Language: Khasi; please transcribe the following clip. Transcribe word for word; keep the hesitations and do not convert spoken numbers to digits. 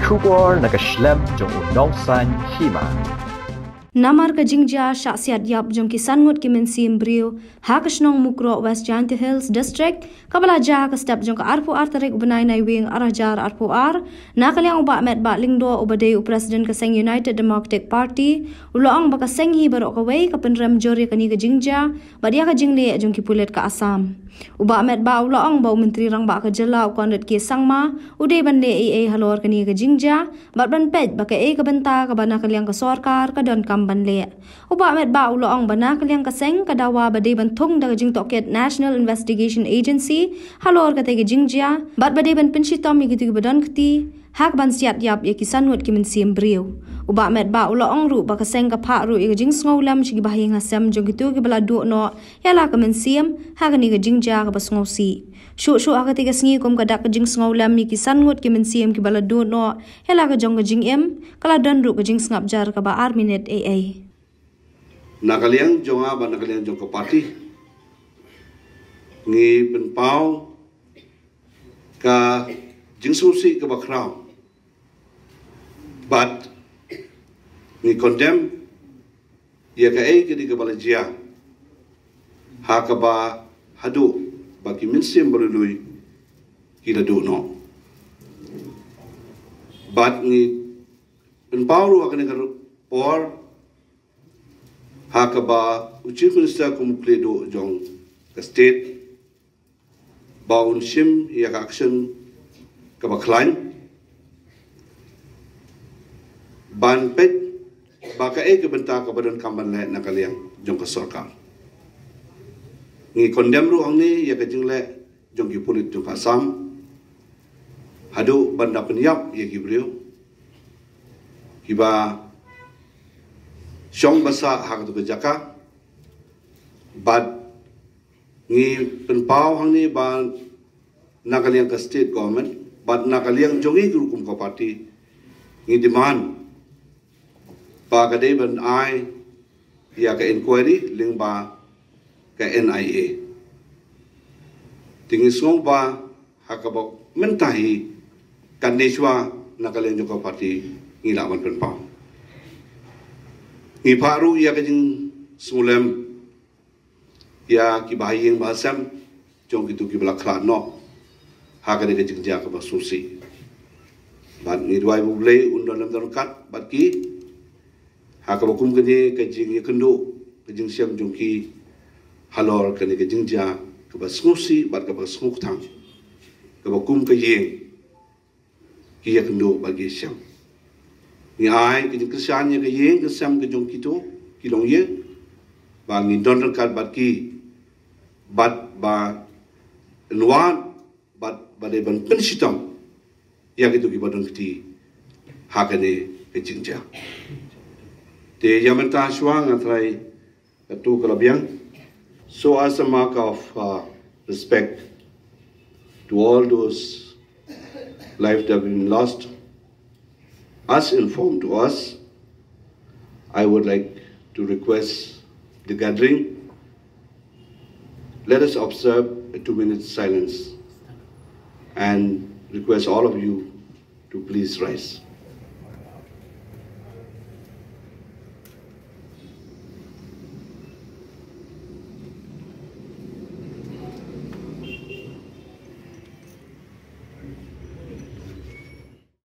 Khubor na ka shlem jong u nongsan hima. Namar ka jingjia shah siat ïap jong ki san ngut ki mynsiem briew ha ka shnong Mukroh, West Jaintia Hills District, kaba la jia ha ka step jong ka arphew ar tarik u bnai Naiwieng ar hajar arphew ar, na ka liang u Bah Metbah Lyngdoh uba dei u President ka seng United Democratic Party, u la ong ba ka seng hi baroh kawei ka pynrem jur ïa kane ka jingjia bad ïa ka jingleh jong ki pulit ka Assam. U Bah Metbah u la ong ba u Myntri Rangbah ka jylla u Conrad K Sangma u dei ban leh ei ei halor kane ka jingjia bad ban peit ba kaei ka bynta kaba na ka liang ka sorkar ka donkam ban leh. U Bah Metbah u la ong ba na ka liang ka seng ka dawa ba dei ban thung da ka jingtohkit National Investigation Agency halor katei ka jingjia bad ba dei ban pynshitom ïa kito kiba don kti ha kaban siat ïap ïa ki san ngut ki mynsiem briew. U Bah Metbah u la ong ruh ba ka seng ka phah ruh ïa ka jingsngewlem sha ki bahaïing hasem jong kito kiba la duh noh ïa la ka mynsiem ha kane ka jingjia kaba sngewsih. Shuh shuh ha katei ka sngi kum ka dak ka jingsngewlem ïa ki san ngut ki mynsiem kiba la duh noh ïa la ka jong ka jingim, ka la don ruh ka jingsngap jar kaba ar minit ei ei. Na ka liang jong nga bad na ka liang jong ka party, ngi pynpaw ka jingsngewsih kaba khraw bad ngi condemn ïa kaei kadei kaba la jia ha kaba haduh ba ki mynsiem ba lui lui ki la duh noh. Bad ngi pynpaw ruh ha kane ka por ha kaba u Chief Minister kum u khlieh duh jong ka state ba un shim ïa ka action kaba khlaiñ ban peit ba kaei ka bynta kaba donkam ban leh na ka liang jong ka sorkar. Ngi condemn ruh hangne ïa ka jingleh jong ki pulit jong ka Assam haduh ban da pynïap ïa ki briew kiba shong basa ha katu ka jaka. Bad ngi pynpaw hangne ba na ka liang ka state government bad na ka liang jong ngi ruh kum ka party ngi demand ba ka dei ban ai ïa ka inquiry lyngba ka N I A. Te ngi sngew ba ha kaba mynta hi katne shuwa na ka liang jong ka party ngi lah ban pynpaw. Ngi phah ruh ïa ka jingsngewlem ïa ki bahaïing bahasem jong kito kiba la khlad noh ha kane ka jingjia kaba sngewsih. Bad ngi duwai ba U Blei un don lem don ryngkat bad ki ha kaba kum kane ka jingïakynduh ka jingshem jong ki halor kane ka jingjia kaba sngewsih bad kaba sngewkthang kaba kum ka ïing ki ïakynduh bad ki shem. Ngi ai ka jingkyrshan ïa ka ïing ka sem ka jong kito ki longïing ba ngin don ryngkat bad ki bad ba yn wad bad ba dei ban pynshitom ïa kito kiba don kti ha kane ka jingjia. Te ïa mynta shuwa nga trai katu ka la biang. So as a mark of uh, respect to all those lives that have been lost, as informed to us, I would like to request the gathering. Let us observe a two minute silence and request all of you to please rise.